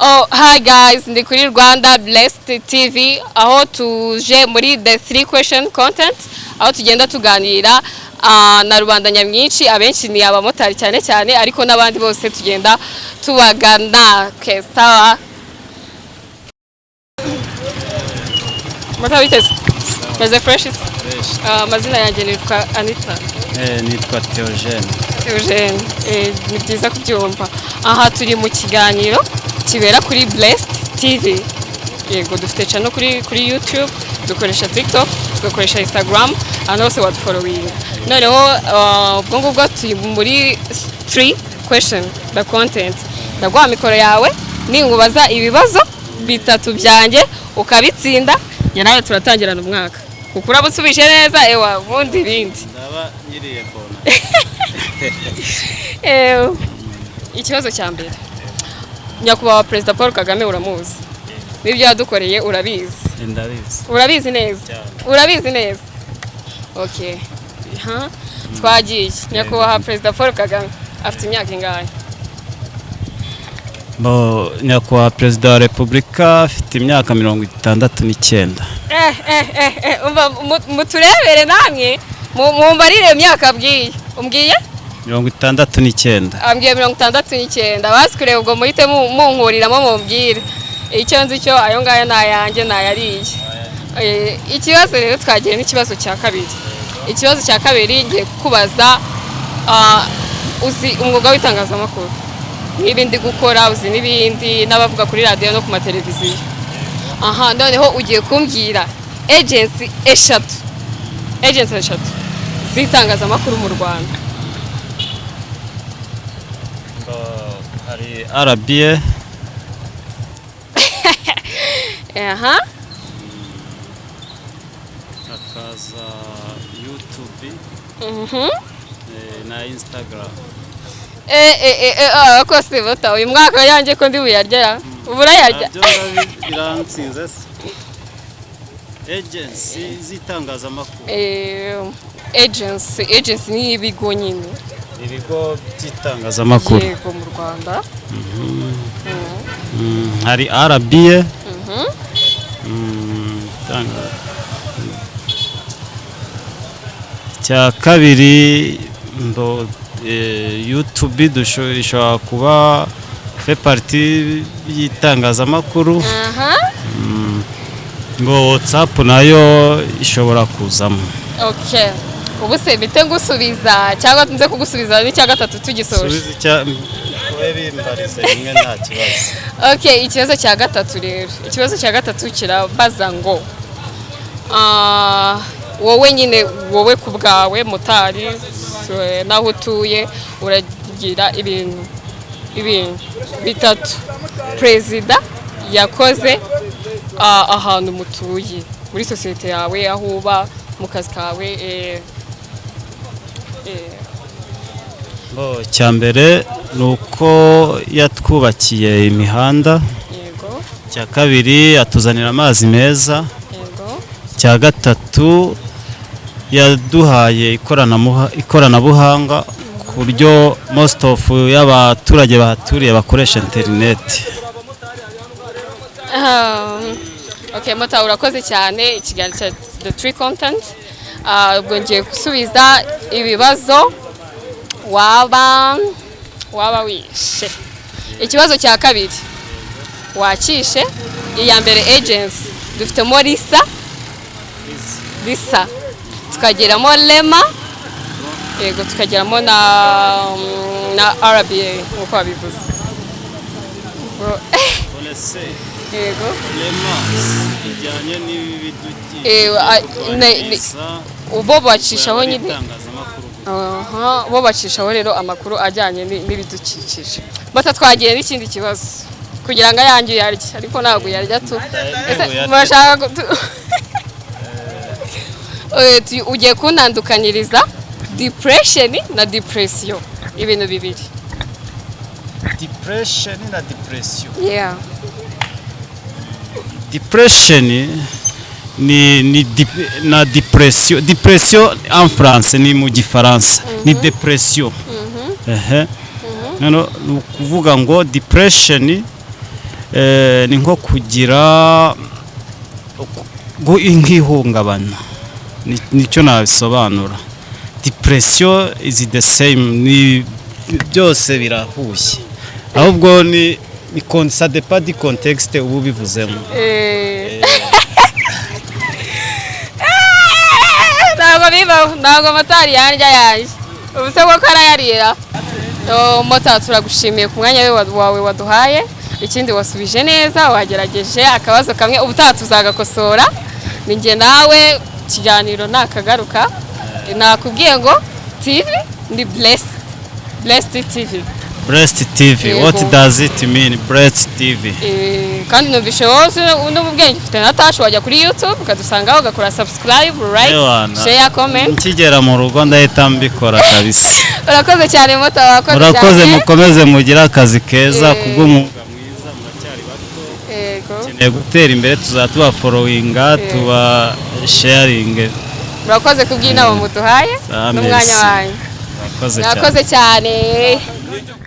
Oh, hi guys, ndi kuri Rwanda Blessed TV, aho tuje muri the three question content, aho tugenda tuganira na rubanda nyamwinshi. Abenshi ni abamotari cyane cyane, ariko n'abandi bose tugenda tubagana. Okay, sawa. Motari, biteze? Meze fresh? Amazina yanjye nitwa Anita. Nitwa Theogene. Eugene, ni byiza kubyumva. Aha turi mu kiganiro kibera kuri Blessed TV. Yego, dufite channel kuri YouTube, dukoresha TikTok, tugakoresha Instagram, ahantu hose wadufollowinga. Noneho ubwo ngubwo turi muri three question the content. Ndaguha mikoro yawe, ninkubaza ibibazo bitatu byanjye ukabitsinda, njye nawe turatangirana umwaka. Kuko uraba unsubije neza, ewa, ubundi ibindi. Ndaba nyiriye bona. Ikibazo cya mbere, Nyakubahwa Perezida Paul Kagame uramuzi, n'ibyo yadukoreye urabizi? Ndabizi. Urabizi neza? Cyane. Urabizi neza. Okay, ha, twagiye. Nyakubahwa Perezida Paul Kagame afite imyaka ingahe? Bo, Nyakubahwa Perezida wa Repubulika afite imyaka 69. Umva, muturebere namwe, mumbarire iyo myaka abwiye, umbwiye. 69. Ambwiye 69. Bazi kureba, ubwo muhite munkuriramo mumbwire. Icyo nzi cyo, ayo ngayo ni ayanjye, nayariye. Ikibazo rero, twagiye n'ikibazo cya kabiri. Ikibazo cya kabiri ngiye kukubaza, uzi umwuga w'itangazamakuru nk'ibi ndi gukora, uzi n'ibindi n'abavuga kuri radiyo no ku mateleviziyo. Aha noneho ugiye kumbwira agency eshatu, agency eshatu z'itangazamakuru mu Rwanda. Bo, hari RBA. Hakaza YouTube na Instagram. Ko se bata uyu mwaka yanjye ko ndi buyarya, ubu urayarya? Nabyo biransinze se, agency z'itangazamakuru. Agency ni ibigo nyine. Ibigo by'itangazamakuru. Yego, mu Rwanda. Hari RBA, icya kabiri mbo YouTube ishobora kuba fait partie y'itangazamakuru. Ngo WhatsApp nayo ishobora kuzamo. Okay, ubu se bite, ngusubiza cyangwa nze kugusubiza n'icya gatatu tugisoje? Subiza icya ube, bimbarize rimwe, nta kibazo. Okay, ikibazo cya gatatu rero, ikibazo cya gatatu kirabaza ngo wowe nyine, wowe ku bwawe motari, n'aho utuye, uragira ibintu bitatu perezida yakoze ahantu mutuye, muri sosiyete yawe, aho uba, mu kazi kawe. Bo, icya mbere ni uko yatwubakiye imihanda. Icya kabiri, atuzanira amazi meza. Icya gatatu, yaduhaye ikoranabuhanga ku buryo most of y'abaturage bahaturiye bakoresha interineti. Okay, Mota, urakoze cyane. Ikiganiro cya The Tree Content. Ubwo ngiye gusubiza ibibazo waba wishe. Ikibazo cya kabiri wakishe. Iya mbere, agency, dufitemo RISA, RISA, tukageramo REMA, yego, tukageramo na RBA nk'uko babivuze. Yego. REMA ijyanye n'ibidukikije. Bo bacishaho nyine. Aha, bo bacishaho rero amakuru ajyanye n'ibidukikije. Bata twagiye n'ikindi kibazo kugira ngo ayange uyarye, ariko ntabwo uyarya tu. Ese murashaka ugiye kuntandukanyiriza depression na depression, ibintu bibiri. Depression na depression? Yeah. Depression ni na depression, depression en français, ni mu Gifaransa ni depression. Ehe, none ni ukuvuga ngo depression Ni nko kugira nk'ihungabana. Nicyo nabisobanura. Depression is the same, ni byose birahuye, ahubwo ni ça dépend du contexte uba ubivuzemo. Ntabwo bibaho, ntabwo motari yarya yanjye. Ubu se koko arayarira? Oh, motari, turagushimiye ku mwanya wawe waduhaye. Ikindi, wasubije neza, wagerageje akabazo kamwe, ubutaha tuzagakosora. Ni njye nawe, ikiganiro nakagaruka. Nakubwiye ngo TV ni Blessed TV. Blessed TV. Yego. What does it mean, Blessed TV? Kandi numvishe wowe n'ubu bwenge ufite na tashi, wajya kuri YouTube ukadusangaho, ugakora subscribe, like, Ewana. share, comment. Nkigera mu rugo ndahita mbikora kabisa. Urakoze cyane moto, wakoze Murakoze. cyane. Mukomeze mugire akazi keza kubw'umwuga mwiza, muracyari bato. Yego. Dukeneye gutera imbere, tuzaba tuba followinga, tuba sharing. Murakoze kubw'inama muduhaye Sawa, n'umwanya merci. wanyu. Murakoze cyane. Murakoze cyane.